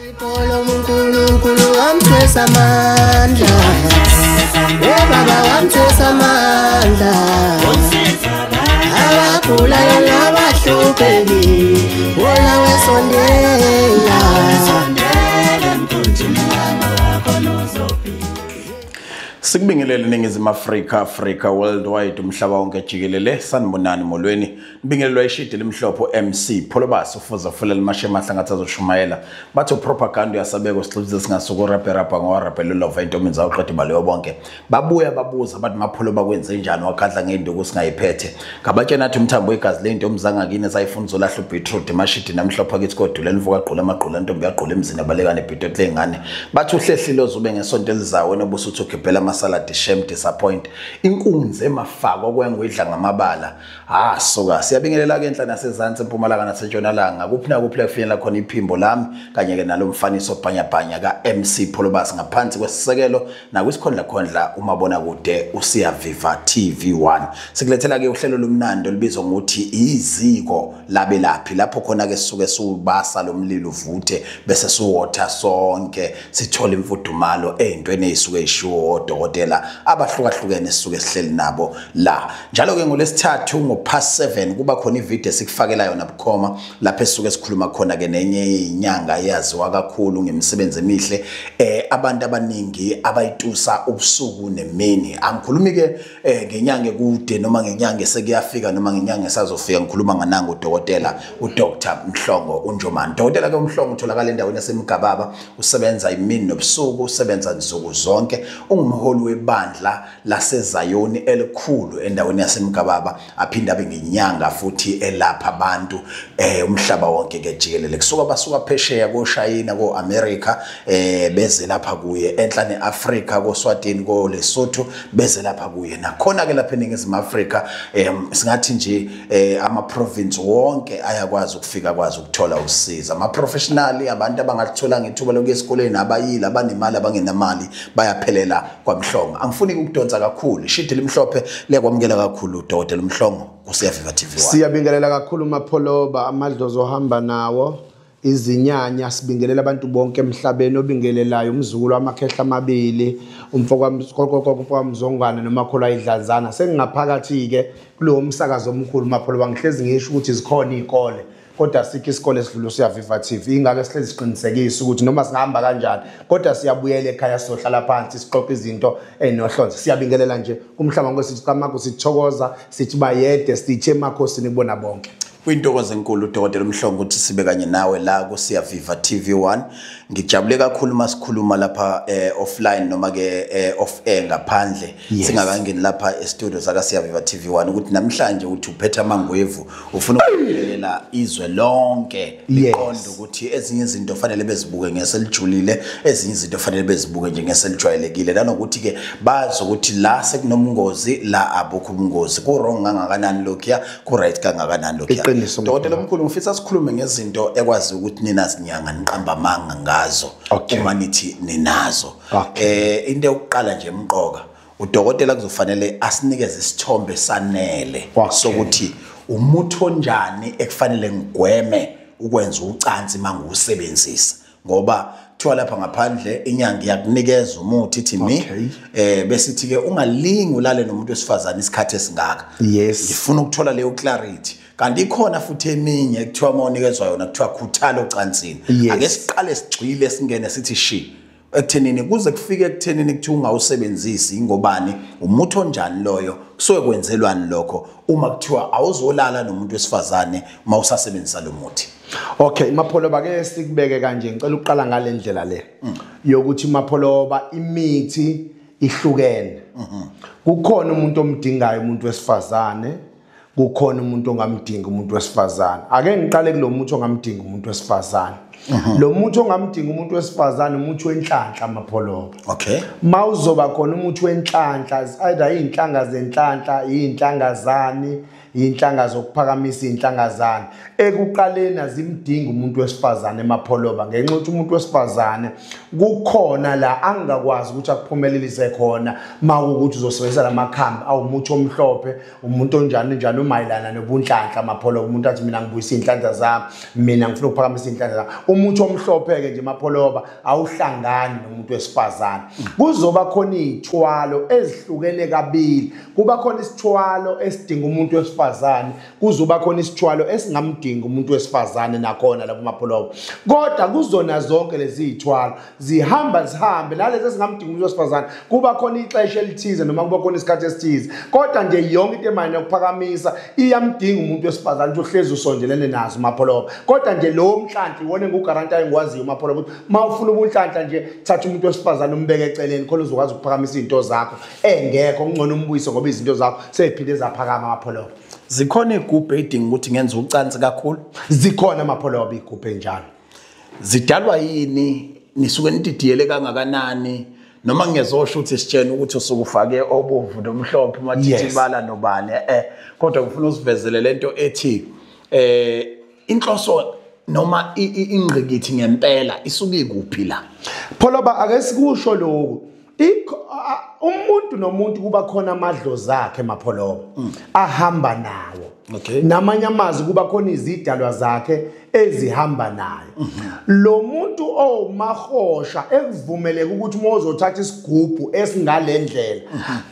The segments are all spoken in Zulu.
uNkulunkulu wamthwesa amandla, baba wamthwesa amandla, abagulayo nabahluphekile wona wesondela. Sikubingelele Ningizimu Afrika, Africa worldwide, umhlaba wonke jikelele. Sanibonani, molweni. Nibingelelwa ishidi limhlophe MC Pholobas ufuza fulela mashema hlangatha azoshumayela. Bathi propaganda yasabeko sixubize singasuku rapper ngowarapela lova intombi zawo qeda ibaleyo bonke. Babuya babuza bathi Mapholo bakwenze njani wakhadla ngenduku singayiphethe. Ngabatshena athi umthambo wegazi lentombi zangakini sayifuna uzolahla ubeetroot emashidi namhlophe akithi kodwa lelivuka gqula amagqula intombi yagqula emzini abaleka nebeetroot lengane. Bathi uhlehlile ozube ngesonto elizayo wena obusuthi ugibhela salad shame disappoint inkunzi emafakwa kwengwidla ngamabala. Ah soka siyabingelela ke enhla nasezantsi empumalanga nasentshonalanga kuphi na kuphi la kufinyelela khona iphimbo lami kanye ke nalomfaniso bhanyabhanya ka MC Pholobas ngaphansi kwesisekelo nakwisikhondla khondla umabona kude uSiyaviva TV1. Sikulethela ke uhlelo lomnando olubizwa ngokuthi iziko labelaphi lapho khona ke sisuke subasa lomlilo uvuthe bese suwotha sonke sithola imfudumalo ezintweni ezisuke ishiwo odokotela abahlukahlukene sisuke sihleli nabo la. Njalo ke ngolesithathu ngo7:30 kuba khona ivideo esikufakela yona bukhoma lapho esisuke sikhuluma khona ke nenye inyanga eyaziwa kakhulu ngemisebenzi emihle abantu abaningi abayitusa ubusuku nemini. Angikhulumi ke ngenyanga ekude noma ngenyanga esekuyafika noma ngenyanga esazofika, ngikhuluma nganango udokotela uDr Mhlongo uNjomane. Dokotela ke uMhlongo utholakala endaweni yaseMgababa, usebenza imini nobusuku, usebenza nsuku zonke, ungumholi webandla laseZayoni elikhulu endaweni yaseMgababa, aphinda abe ngenyanga futhi elapha abantu umhlaba wonke ke jikelele. Kusuka basuka phesheya koShayina koAmerica beze lapha kuye, enhla neAfrika koSwatini koLesotho beze lapha kuye. Nakhona ke lapha eNingizimu Afrika singathi nje ama province wonke ayakwazi ukufika kwazi ukuthola usizo. Ama professional abantu abangathola ngethuba lokuya esikoleni, abayile, abanemali, abangenamali bayaphelela kwaMhlongo. Angifuni ukudonsa kakhulu, ishidi limhlophe liyakwamukela kakhulu udokotela uMhlongo kuSiyaviva TV1. Siyabingelela kakhulu Mapholoba, amadlozi ohamba nawo, izinyanya, sibingelela abantu bonke emhlabeni obingelelayo, umzukulu wamakhehla amabili, umfokamzongwane nomakholo ayidlanzana. Sengingaphakathi ke kulowo msakazo omkhulu Mapholoba, ngihlezi ngisho ukuthi zikhona izikole kodwa sikho isikole esidlula uSiyaviva TV. Ingake sihlezi siqinisekisa ukuthi noma singahamba kanjani kodwa siyabuyela ekhaya sizohlala phansi sixoxe izinto ezinohlonze. Siyabingelela nje kumhlaba wonke, sithi camakho, sithokoza, sithi bayede, sithi emakhosini kubona bonke. Kuyintokozo enkulu udokotela uMhlongo ukuthi sibe kanye nawe la kuSiyaviva TV1. Ngijabule kakhulu masikhuluma lapha offline noma ke off air ngaphandle, singakangeni lapha e-studio saka Siyaviva TV1 ukuthi namhlanje uthi uphethe amangwevu ufuna ukulela izwe lonke liqonde ukuthi ezinye izinto fanele bezibuke ngeselijulile, ezinye izinto fanele bezibuke nje ngeselijwayelekile, nanokuthi ke bazi ukuthi la sekunomngozi la abukho ubungozi, ku wrong kangakanani lokhuya, ku right kangakanani lokhuya. Dokotela omkhulu, ngifisa sikhulume ngezinto ekwazi ukuthi nina zinyanga niqamba amanga ngazo uma nithi ninazo. Into yokuqala nje emqoka, udokotela kuzofanele asinikeze isithombe sanele sokuthi umuthi onjani ekufanele ngigweme ukwenza ucansi mangiwusebenzisa, ngoba kuthiwa lapha ngaphandle inyanga iyakunikeza umuthi ithi mi bese ithi ke ungalingi ulale nomuntu wesifazane isikhathi esingaka. Ngifuna ukuthola leyo clarity. Kanti ikhona futhi eminye kuthiwa mawunikezwa yona kuthiwa khuthala ocansini. Ake siqale sigxile singene sithi shi ekuthenini kuze kufike ekuthenini kuthiwa ungawusebenzisi ingobani, umuthi onjani loyo, kusuke kwenzelwani lokho uma kuthiwa awuzolala nomuntu wesifazane uma usasebenzisa lo muthi. Okay Mapholoba, ke sikubeke kanje, ngicela ukuqala ngale ndlela le yokuthi Mapholoba imithi ihlukene. Kukhona umuntu omdingayo umuntu wesifazane, kukhona umuntu ongamdingi umuntu wesifazane. Ake ngiqale kulo muntu ongamdingi umuntu wesifazane. Lo muntu ongamdingi umuntu wesifazane umuntu wenhlanhla Mapholoba. Okay. Mawuzoba khona umuntu wenhlanhla, either inhlanga zenhlanhla, inhlanga zani, inhlanga zokuphakamisa inhlangazana ekuqaleni azimdingi umuntu wesifazane emapholoba ngenxa yokuthi umuntu wesifazane kukhona la angakwazi ukuthi akuphumelelise khona mawukuthi uzosebenzisa lamakhambi awumuthi omhlophe umuntu onjani njani umayelana nobunhlanhla mapholoba umuntu athi mina ngibuyisa inhlanhla zami mina ngifuna ukuphakamisa inhlanhla zami umuthi omhlophe ke nje mapholoba awuhlangani nomuntu wesifazane. Kuzoba khona izithwalo ezihlukene kabili, kuba khona isithwalo esidinga umuntu wesifazane, kuzoba khona isithwalo esingamdingi umuntu wesifazane nakhona lapho mapholoba. Kodwa kuzona zonke lezi zithwalo zihamba zihambe nalezi esingamdingi umuntu wesifazane kuba khona ixesha elithize noma kuba khona isikhathi esithize, kodwa nje yonke into emayelana nokuphakamisa iyamdinga umuntu wesifazane ukuthi uhlezi usondelene nazo mapholoba. Kodwa nje lo mhlanhla iwona engugaranti engikwaziyo mapholoba ukuthi mawufuna ubunhlanhla nje thatha umuntu wesifazane umbeke eceleni khona uzokwazi ukuphakamisa izinto zakho engekho kungcono umbuyise ngoba izinto zakho seziphinde zaphakama mapholoba. Zikhona igubhu edinga ukuthi ngenze ucansi kakhulu? Zikhona mapholoba igubhu enjalo. Zidalwa yini? Nisuke nididiyele kangakanani? Noma ngiyezosho ukuthi sitshena ukuthi usukufake obomvu nomhlophe mathithibala nobani kodwa ngifuna usivezele lento ethi inhloso noma ingqikithi ngempela isuke ikuphi la? Pholoba ake sikusho lokhu, umuntu nomuntu kuba khona amadlozi akhe mapholoba ahamba nawo. Okay. Namanye amazwi kuba khona izidalwa zakhe ezihamba nayo. Lo muntu owumahosha ekuvumeleka ukuthi uma uzothatha isigubhu esingalendlela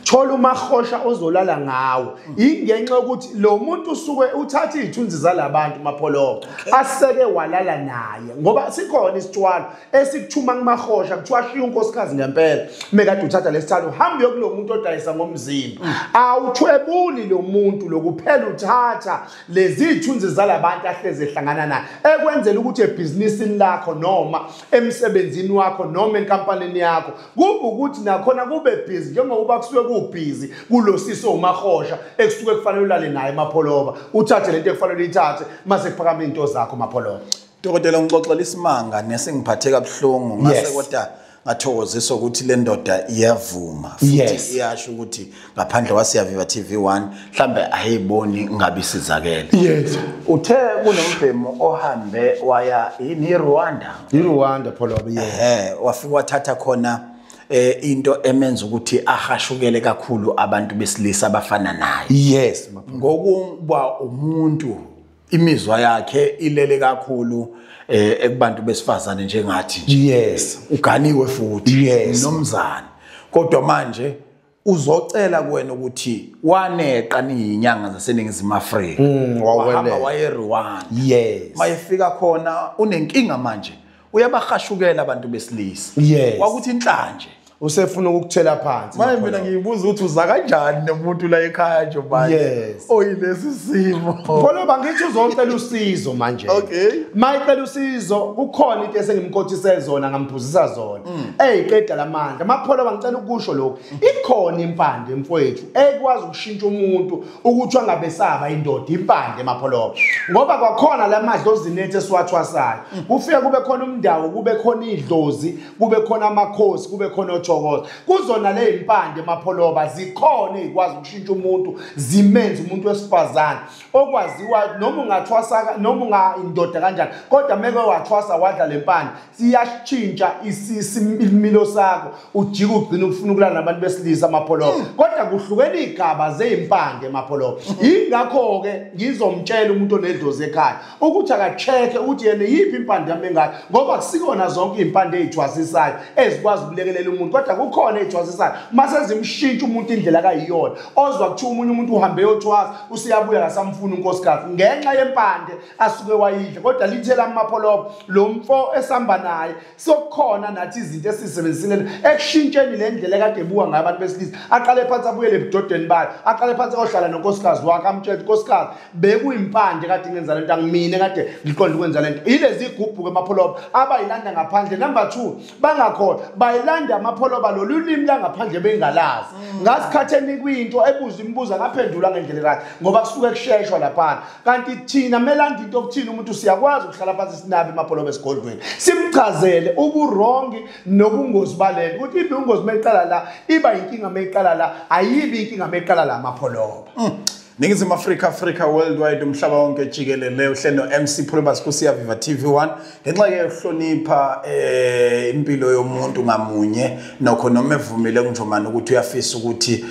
thola umahosha ozolala ngawo, ingenxa yokuthi lo muntu usuke uthatha izithunzi zalabantu mapholoba aseke walala naye, ngoba sikhona isithwalo esikuthuma kumahosha kuthiwa shiya unkosikazi ngempela mekade uthatha lesithalo uhambe yokulo muntu odayisa ngomzimba. Awuthwebuli lo muntu lokuphela uthatha lezi zithunzi zalabantu ahleze ehlangana naye ekwenzela ukuthi ebhizinisini lakho noma emsebenzini wakho noma enkampanini yakho kube ukuthi nakhona kube busy njengoba kusuke kubhizi kulosiso umahosha ekusuke kufanele ulale naye mapholoba uthathe lento ekufanele uyithathe mase kuphakama izinto zakho mapholoba. Dokotela ngixoxela isimanga nesengiphathe kabuhlungu ngase kodwa ngathokozisa ukuthi le ndoda iyavuma futhi iyasho ukuthi ngaphandle kwaSiyaviva TV1 mhlambe ayiboni ngabe isizakele. Yes. Uthe kunombhemu ohambe waya yini Rwanda? IRwanda pholoba yes. Wafika wathatha khona into emenza ukuthi ahashukele kakhulu abantu besilisa abafana naye. Yes. Ngokuba umuntu imizwa yakhe ilele kakhulu ekubantu besifazane njengathi nje. Yes. Uganiwe futhi. Yes. Nomzana. Kodwa manje uzocela kuwena ukuthi waneqa niyinyanga zaseNingizimu Afrika. Wahamba waye Rwanda. Yes. Mayefika khona unenkinga manje. Uyabahashukela abantu besilisa. Yes. Wakuthi inhlanje usefuna ukukuthela phansi. Manje mina ngiyibuza ukuthi uza kanjani nomuntu la ekhaya nje manje. Yes. Oyilesi simo. Pholoba ngithi uzocela usizo manje. Okay. Mayicela usizo kukhona into esengimkhothise zona ngamphuzisa zona. Eyiqeda lamandla. Mapholoba ngicela ukusho lokho. Ikhona impande mfowethu ekwazi ukushintsha umuntu ukuthi angabesaba indoda impande mapholoba. Ngoba kwakhona lamadlozi nethe esiwathwasayo. Kufika kube khona umndawo, kube khona idlozi, kube khona amakhosi, kube khona kuzona le impande mapholoba zikhona ezikwazi ukushintsha umuntu zimenze umuntu wesifazane okwaziwa noma ungathwasa noma ungaindoda kanjani kodwa meke wathwasa wadla lempande siyashintsha isimilo sakho ujike ugcina ufuna ukulala nabantu besilisa mapholoba. Kodwa kuhlukene igaba zezimpande mapholoba. Ingakho ke ngizomtshela umuntu onedlozi ekhaya ukuthi akacheke ukuthi yena yiphi impande yami engayo ngoba kusikona zonke impande ezithwasisayo ezikwazi ukulekelela umuntu kodwa kukhona ezithwasisayo mase zimshintsha umuntu indlela kayiyona ozwa kuthiwa umunye umuntu uhambe yothwasa usiyabuya kasamfuna unkosikazi ngenxa yempande asuke wayidla. Kodwa lithela amapholoba lo mfo esamba naye sokukhona nathi izinto esizisebenzisile ekushintsheni le ndlela ekade ebuka ngayo abantu besilisa aqale phansi abuyele ebudodeni bayo aqale phansi ohlala nonkosikazi wakhe amtshele unkosikazi bekuyimpande kade ngenza lento angimine kade ngiqonde ukwenza lento. Yilezi igubhu ke mapholoba abayilanda ngaphandle. Number 2 bangakhona bayilanda amapholoba lolu limi la ngaphandle bengalazi ngasikhathi enikwe into ebuza imibuzo akaphendula ngendlela right ngoba kusuke kusheshwa lapha. Kanti thina melanda into okuthini umuntu siyakwazi ukuhlala phansi sinabe emapholoba esigodlweni simchazele uburongi nobungozi balento ukuthi ibungozi meqala la iba inkinga meqala la ayibi inkinga meqala la amapholoba. Ningizimu Afrika, Africa worldwide, umhlaba wonke jikelele, uhlelo MC Pholobas kuSiyaviva TV1 ngenxa yokuhlonipha impilo yomuntu ngamunye. Nokho noma evumile kuNjomane ukuthi uyafisa ukuthi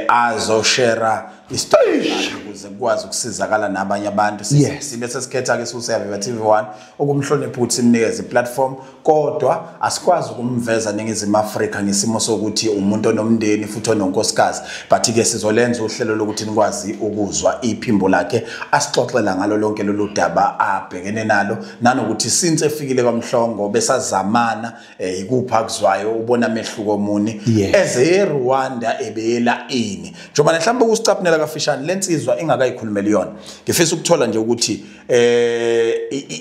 azoshare isitori ukuze kukwazi ukusizakala nabanye abantu, sibe sesikhetha ke uSiyaviva TV1 ukumhlonipha ukuthi simnikeze iplatform, kodwa asikwazi ukumveza Ningizimu Afrika ngesimo sokuthi umuntu onomndeni futhi ononkosikazi, but ke sizolenza uhlelo lokuthi nikwazi ukuzwa iphimbo lakhe asixoxela ngalo lonke lolu daba abhekene nalo, nanokuthi since efikile kwaMhlongo besazamana ikupha kuzwayo, ubona amehluko muni eze eRwanda ebeyela ini. Njengoba mhlawumbe ukusicapnela kafishane lensizwa ingakayikhulumeli yona, ngifisa ukuthola nje ukuthi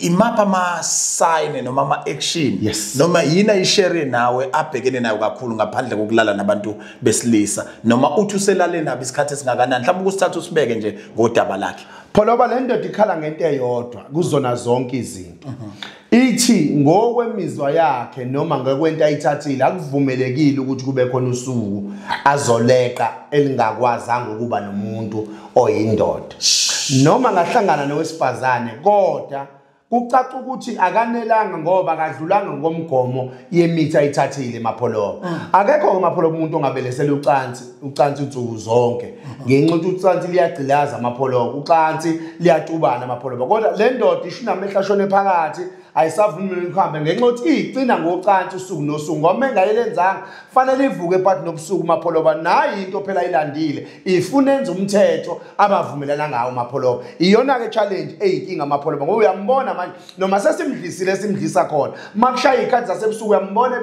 imapha ama sign noma ama action noma yini ayishare nawe abhekene nayo kakhulu ngaphandle kokulala nabantu besilisa, noma uthi uselale nabo isikhathi esingakanani, mhlawumbe ukusithatha usibeke nje ngodaba lakhe. Pholoba, le ndoda ikhala ngento eyodwa kuzona zonke izinto. Ithi ngokwemizwa yakhe noma ngokwento ayithathile akuvumelekile ukuthi kube khona usuku azoleqa elingakwazanga ukuba nomuntu oyindoda noma ngahlangana nowesifazane, kodwa kucaca ukuthi akanelanga ngoba akadlulanga ngomgomo yemithi ayithathile Mapholoba. Akekho Mapholoba umuntu ongabelesela ucansi ucansi insuku zonke, ngenxa ukuthi ucansi liyagcilaza Mapholoba, ucansi liyatubana Mapholoba. Kodwa le ndoda isho namehla ashone phakathi, ayisavumi ukuhambe ngenxa yokuthi igcina ngocansi usuku nosuku, ngoba engayelenzanga fanele ivuke phakathi nobusuku Mapholoba. Nayi into phela ilandile, ifuna enza umthetho abavumelana ngawo Mapholoba. Iyona ke challenge eyinkinga Mapholoba, ngoba uyambona manje noma sesimdlisile simdlisa khona, makushaya izikhathi zasebusuku uyambona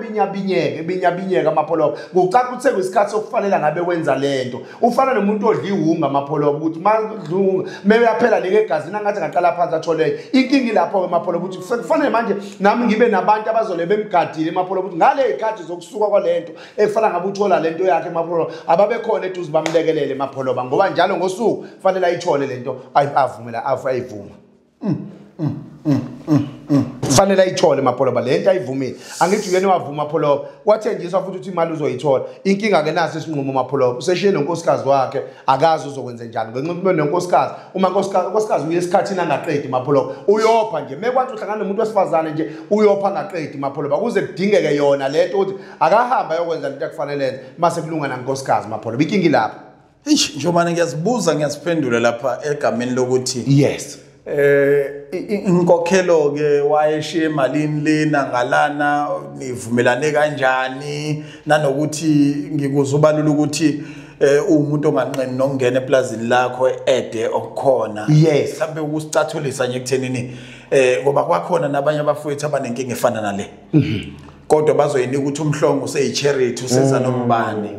ebinyabinyeka Mapholoba. Kucaca ukuthi sekuyisikhathi sokufanele ngabe wenza lento. Ufana nomuntu odla iwunga Mapholoba, ukuthi madlunga meyaphela leke egazini angathi ngaqala phansi athole inkinga ilapho ke Mapholoba, ukuthi kufanele manje nami ngibe nabantu abazole bemgadile Mapholoba, ukuthi ngale izikhathi zokusuka kwalento efana ngabe uthola lento yakhe Mapholoba, ababekhona eduze bamlekelele Mapholoba, ngoba njalo ngosuku fanele ayithole lento avumela ayivuma. Fanele ayithole Mapholoba lento ayivumile. Angithi uyena wavuma Mapholoba, wathenjiswa futhi ukuthi imali uzoyithola. Inkinga ke naso isinqumo Mapholoba, useshiye nonkosikazi wakhe, akazi uzokwenza njani ngenxa yokuthi nonkosikazi, uma unkosikazi uye esikhathini angaqedi Mapholoba, uyopha nje mekwathi uhlangana nomuntu wesifazane nje uyopha angaqedi Mapholoba, kuze kudingeke yona lento ukuthi akahamba ayokwenza lento akufanele enze mase kulunga nankosikazi Mapholoba. Inkinga ilapha. Eish, njengoba ngiyazibuza ngiyaziphendula lapha egameni lokuthi yes inkokhelo ke wayeshiye emalini lena ngalana, nivumelane kanjani, nanokuthi ngikuzobalula ukuthi umuntu onganqeni nokungena eplazini lakho ede okukhona. Mhlawumbe ukusicathulisa nje ekuthenini ngoba kwakhona nabanye abafowethu abanenkinga efana nale, kodwa bazoyinika ukuthi uMhlongo useyi-charity useza nombani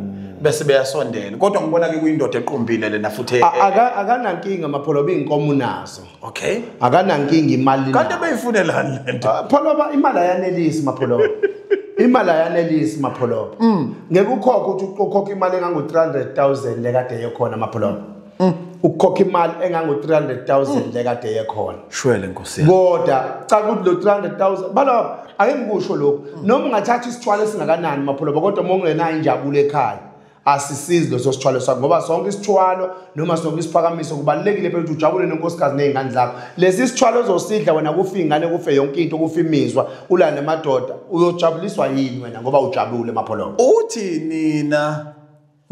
bese beyasondela, kodwa ngibona ke kuyindoda equmbile lena futhi akanankinga Mapholoba, inkomo unazo. Okay, akanankinga imali kanti beyifunelani lento Pholoba? Imali ayanelisi Mapholoba, imali ayanelisi Mapholoba. Ngeke ukhokhe ukuthi ukhokhe imali engango 300,000 lekade yekhona Mapholoba, ukukhokha imali engango 300,000 lekade yekhona. Shwele nkosi yami. Kodwa cha ukuthi lo 300,000 balo ake ngikusho lokho, noma ungathatha isithwalo esingakanani Mapholoba, kodwa uma ungenayo injabulo ekhaya asisizi leso sithwalo sakho, ngoba sonke isithwalo noma sonke isiphakamiso kubalulekile phela ukuthi ujabule nonkosikazi nezingane zakho. Lesi sithwalo ozosidla wena kufa ingane, kufe yonke into, kufa imizwa, ulale namadoda, uyojabuliswa yini wena ngoba ujabule Mapholoba? Uthi nina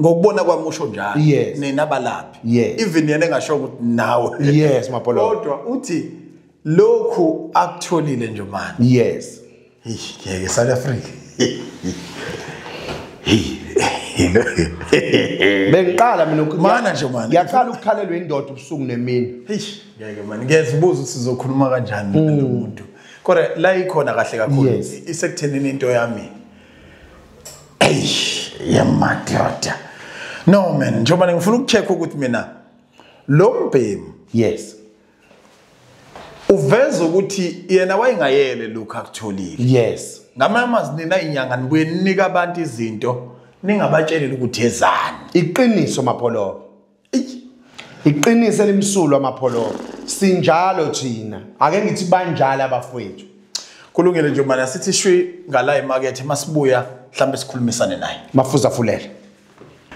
ngokubona kwami usho njalo, nina balaphi, even yena engasho ukuthi nawe. Yes Mapholoba. Kodwa uthi lokhu akutholile nje manje. Yes. Ngeke South Africa. Bengiqala mina mana nje manje. Ngiyaqala ukukhalelwa indoda ubusuku nemini. Ngeke manje ngiyazibuza ukuthi sizokhuluma kanjani nomuntu. Kodwa la ikhona kahle kakhulu isekuthenini into yami. Yamadoda. No man, njengoba ngifuna ukucheck ukuthi mina lo mbhemu. Yes. Uveza ukuthi yena wayengayele lokhu akutholile. Yes. Ngamanye amazwi nina inyanga nibuye ninika abantu izinto ningabatsheleli ukuthi ezani. Iqiniso Mapholoba. Iqiniso elimsulwa Mapholoba. Sinjalo thina. Ake ngithi banjalo abafowethu. Kulungile nje manje sithi shwi ngala emarket masibuya mhlambe sikhulumisane naye. Mafuza fulele.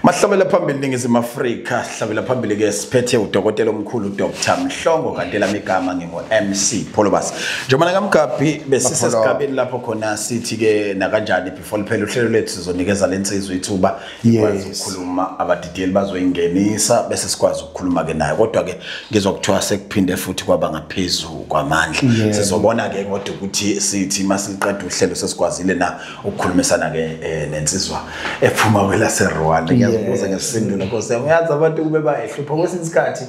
Mahlabela phambili Ningizimu Afrika, hlabela phambili ke siphethe udokotela omkhulu Dr Mhlongo, kanti lami igama ngingu MC Pholobas. Njengoba ngamgabhi besisesigabeni lapho khona sithi ke nakanjani before liphela uhlelo lethu sizonikeza lensizwe ithuba ikwazi ukukhuluma, abadidiyeli bazoyingenisa bese sikwazi ukukhuluma ke naye. Kodwa ke ngizwa kuthiwa sekuphinde futhi kwaba ngaphezulu kwamandla. Sizobona ke kodwa ukuthi sithi masiqeda uhlelo sesikwazile na ukukhulumisana ke nensizwa ephuma kwelaseRwanda. Ngiyazibuza ngesindula Nkosi yami, uyazi abantu kube bayihlupha kwesinye isikhathi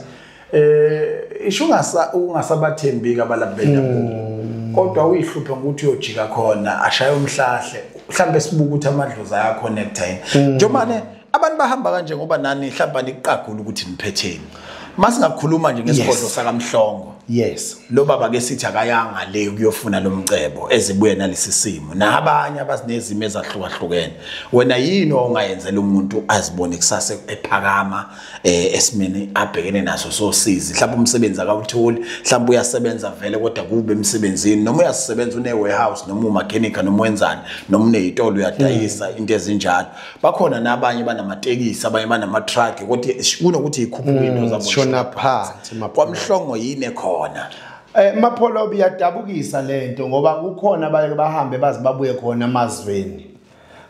isho ungasabathembi abalaphi bendabuko, kodwa uyihluphe ngokuthi uyojika khona ashaye umhlahle, mhlambe sibuka ukuthi amadlozi ayaconnecta yini. Njomane abantu bahamba kanje ngoba nani mhlawumbe niqagula ukuthi niphetheni. Masingakhuluma nje ngesigodlo sakaMhlongo. Yes. Lo baba ke sithi akayanga le ukuyofuna lomcebo ezibuye nalesi simo. Nabanye abazinezimo ezahlukahlukene. Wena yini ongayenzela umuntu azibone kusasa ephakama esimeni abhekene naso sosizi? Mhlawumbe umsebenzi akawutholi, mhlawumbe uyasebenza vele kodwa kube emsebenzini, noma uyasebenza une warehouse noma umechanic noma wenzani noma unezitolo uyadayisa into ezinjalo. Bakhona nabanye banamatekisi, abanye banama truck, kodwa kunokuthi ikhuphuke into zabo. Shona phansi kwaMhlongo yini khona? Mapholoba iyadabukisa lento ngoba kukhona abaye bahambe baze babuye khona amazweni,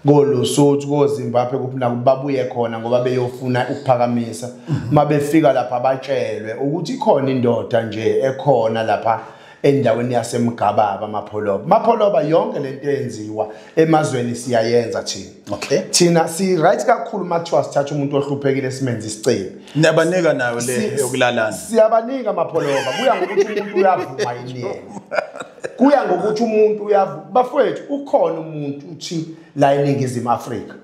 koLesotho, koZimbabwe, kuphi nakubabuye khona ngoba beyofuna ukuphakamisa. Mabefika lapha batshelwe ukuthi ikhona indoda nje ekhona lapha endaweni yaseMgababa. Mapholoba, Mapholoba yonke lento eyenziwa emazweni siyayenza thina. Okay. Thina si right kakhulu makuthiwa sithatha umuntu ohluphekile simenze isicebo. Niyabanika nayo le yokulalana. Siyabanika Mapholoba, kuya ngokuthi umuntu uyavuma yini yena. Kuya ngokuthi umuntu uyavuma. Bafowethu ukhona umuntu uthi la eNingizimu Afrika.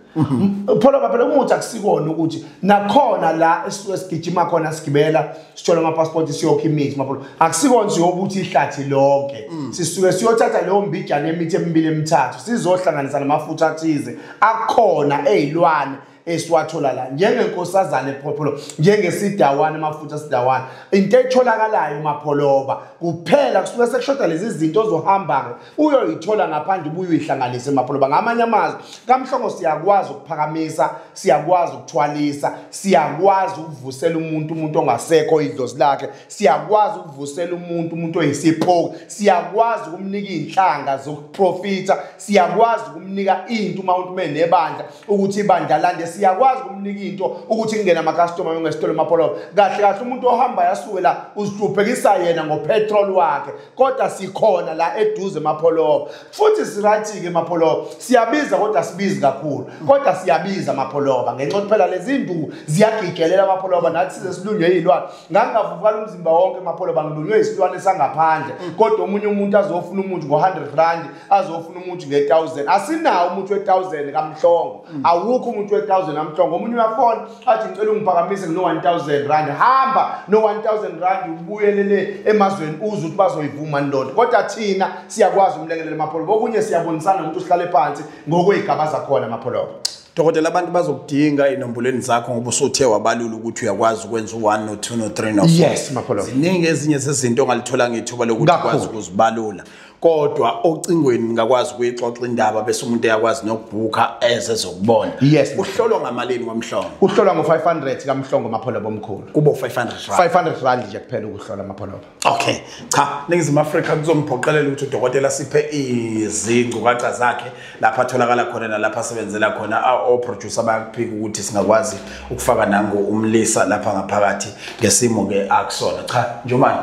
Pholoba phela umuthi akusikona ukuthi nakhona la esisuke sigijima khona sigibela sithola ama passport siyokha imithi Mapholoba. Akusikona siyobuthi ihlathi lonke. Sisuke siyothatha leyo mbijana emithi emibili emithathu sizohlanganisa namafutha athize akhona ezilwane esiwathola la njengenkosazane ePholoba, njengesidawana amafutha sidawana, into etholakalayo Mapholoba kuphela kusuke sekushoda lezi zinto ozohamba ke uyoyithola ngaphandle ubuye uyihlanganise Mapholoba. Ngamanye amazwi kaMhlongo siyakwazi ukuphakamisa, siyakwazi ukuthwalisa, siyakwazi ukuvusela umuntu ongasekho idlozi lakhe, siyakwazi ukuvusela umuntu oyisiphoki, siyakwazi ukumnika inhlanga zokuprofita, siyakwazi ukumnika into uma umuntu menebandla ukuthi ibandla lande, siyakwazi ukumnika into ukuthi kungena ama-customer ngesitolo Mapholoba. Kahle kahle umuntu ohamba yasuke la uzihluphekisa yena ngopetrol wakhe, kodwa sikhona la eduze Mapholoba. Futhi sirathi-ke Mapholoba, siyabiza kodwa sibizi kakhulu, kodwa siyabiza Mapholoba ngenxa yokuthi phela lezi nduku ziyagigelela Mapholoba. Nathi size silunywe iy'lwane, ngangingavuvukala umzimba wonke Mapholoba, ngilunywe isilwane sangaphandle, kodwa omunye umuntu azofuna umuntu ngo-100 rand, azofuna umuntu nge-1000. Asinawo umuntu we-1000 kaMhlongo, awukho umuntu we-1000 kaMhlongo. Omunye uyafona athi ngicela ungiphakamise ngino 1000 rand, hamba no 1000 rand ubuyelele emazweni uze ukuthi bazoyivuma ndoda. Kodwa thina siyakwazi umlekelele Mapholoba. Okunye siyabonisana umuntu sihlale phansi ngokwezigaba zakhona Mapholoba. Dokotela, abantu bazokudinga inombolweni zakho ngoba usuthe wabalula ukuthi uyakwazi ukwenza u1 no 2 no 3 no 4. Yes Mapholoba. Ziningi ezinye zezinto ongalithola ngethuba lokuthi ukwazi ukuzibalula. Kodwa ocingweni ngakwazi ukuyixoxa indaba bese umuntu eyakwazi nokubhuka ezezokubona. Yes. Uhlolwa ngamalini kwaMhlongo? Uhlolwa ngo500 kaMhlongo Mapholoba omkhulu. Kubo 500 rand. 500 rand nje kuphela ukuhlola Mapholoba. Okay. Cha, Ningizimu Afrika kuzomphoqelela ukuthi udokotela siphe izingcukacha zakhe lapha atholakala khona nalapha asebenzela khona. O producer bayakuphika ukuthi singakwazi ukufaka nango umlisa lapha ngaphakathi ngesimo ke akusona. Cha, Njomane,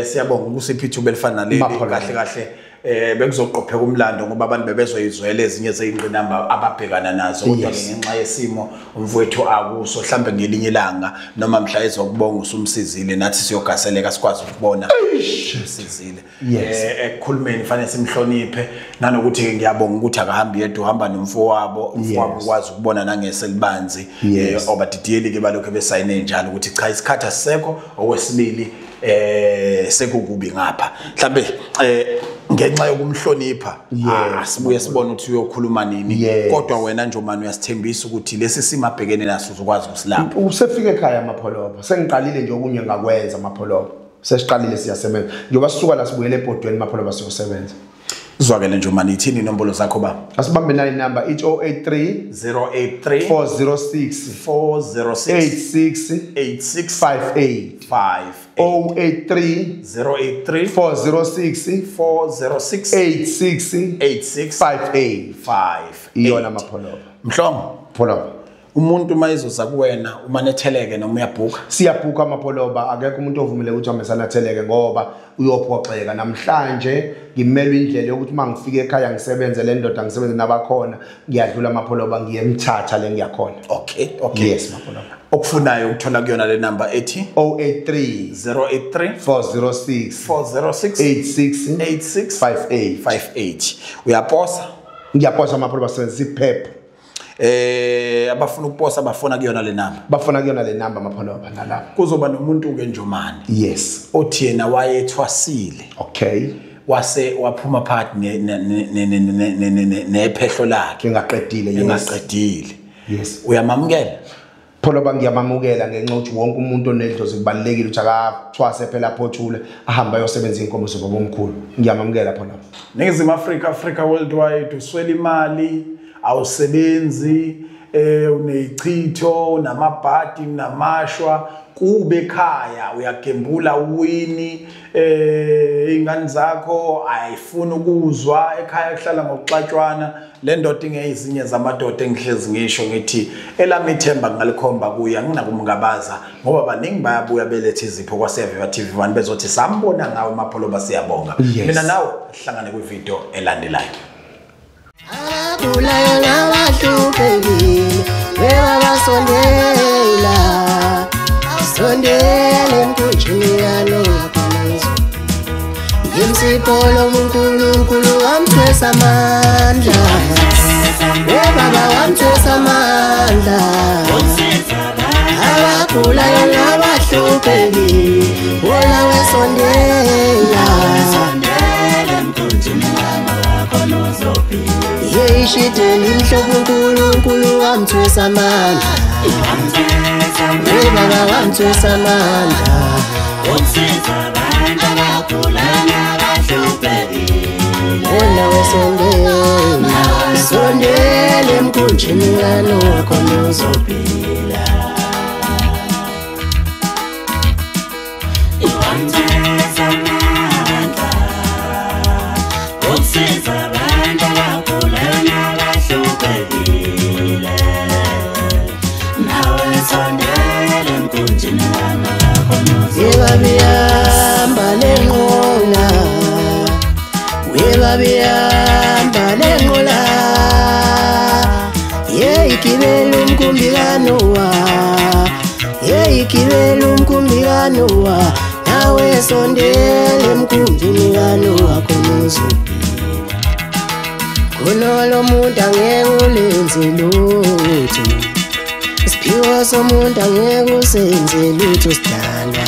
siyabonga ukusipha ithuba elifana naleli. Kahle kahle bekuzoqopheka umlando ngoba abantu bebezoyizwela ezinye zeyingqinamba ababhekana nazo, kodwa ke ngenxa yesimo umfowethu akuso mhlambe ngelinye ilanga noma mhla ezokubonga usumsizile nathi siyogaseleka sikwazi ukubona usizile. Ekukhulumeni fanele simhloniphe nanokuthi ke ngiyabonga ukuthi akahambi yedwa, uhamba nomfowabo, umfowabo ukwazi ukubona nangeselibanzi. Obadidiyeli ke balokho besayine njalo ukuthi cha isikhathi asisekho, okwesibili sekukubi ngapha mhlambe ngenxa yokumhlonipha sibuye sibone ukuthi uyokhuluma nini. Kodwa wena Njomane uyasithembisa ukuthi lesi simo abhekene naso uzokwazi ukusilapha. Usefika ekhaya Mapholoba, sengiqalile nje okunye ngakwenza Mapholoba, sesiqalile siyasebenza njengoba sisuka la sibuyele ebhodweni Mapholoba siyosebenza. Zwakele nje mani ithini inombolo zakho baba? Asibambe nayo inamba 083 083 406 406 86 86 58 58 083 083 406 406 86 86 58 58. Iyona Mapholoba. Mhlongo, Pholoba. umuntu mayizoza kuwena umanetheleke noma uyabhuka? Siyabhuka Mapholoba, akekho umuntu ovumele ukuthi amesanatheleke ngoba uyophoxeka. Namhlanje ngimelwe indlela yokuthi uma ngifika ekhaya ngisebenze le ndoda, ngisebenze nabakhona, ngiyadlula Mapholoba ngiyemthatha le ngiyakhona. Okay, okay. Yes Mapholoba. Okufunayo ukuthola kuyona le number ethi 083 083 406 406 86 86 58. 58. Uyaposa? Ngiyaposa Mapholoba, sisebenzisa iphepha. Abafuna ukuposa bafona kuyona le number. Bafona kuyona le number Mapholoba nalapho. Kuzoba nomuntu ke Njomane. Yes. Othi yena wayethwasile. Okay. Wase waphuma phakathi nephehlo lakhe. Engaqedile, yes. Engaqedile. Yes. Uyamamukela? Pholoba ngiyamamukela ngenxa yokuthi wonke umuntu onedlozi kubalulekile ukuthi akathwase phela aphothule ahambe ayosebenza inkomo zobaba omkhulu. Ngiyamamukela Pholoba. Ningizimu Afrika, Africa worldwide, uswela imali, awusebenzi, uneyichitho, unamabhadi, unamashwa, kube ekhaya uyagembula uwini, ingane zakho ayifuni ukuzwa, ekhaya kuhlala ngokuxatshwana. Le ndoda ingezinye zamadoda engihlezi ngisho ngithi elami ithemba ngalikhomba kuye, anginakumngabaza ngoba baningi bayabuya belethe izipho kwaSiyaviva TV1 bezothi sambona ngawe Mapholoba, siyabonga. Yes. Mina nawe sihlangane kwivideo elandelayo. Abagulayo nabahluphekile bebabasondela, sondela emkhunjini kaNowa khona. Ngimsipho uNkulunkulu wamthwesa amandla, webaba wamthwesa amandla. Abagulayo nabahluphekile wola wesondela, yeyishideli imhlophe uNkulunkulu wamthwesa amandla, webaba wamthwesa amandla. Wona wesondela, sondela emkhunjini kaNowa khona uzophila. Webabihamba lenqola, webabihamba lenqola, yeyigibela umkhumbi kaNowa, yeyigibela umkhumbi kaNowa, nawe sondela emkhunjini kaNowa khona uzophila. Khona lo muntu angeke ulenze lutho, isiphiwo somuntu angeke usenze lutho sidalwa.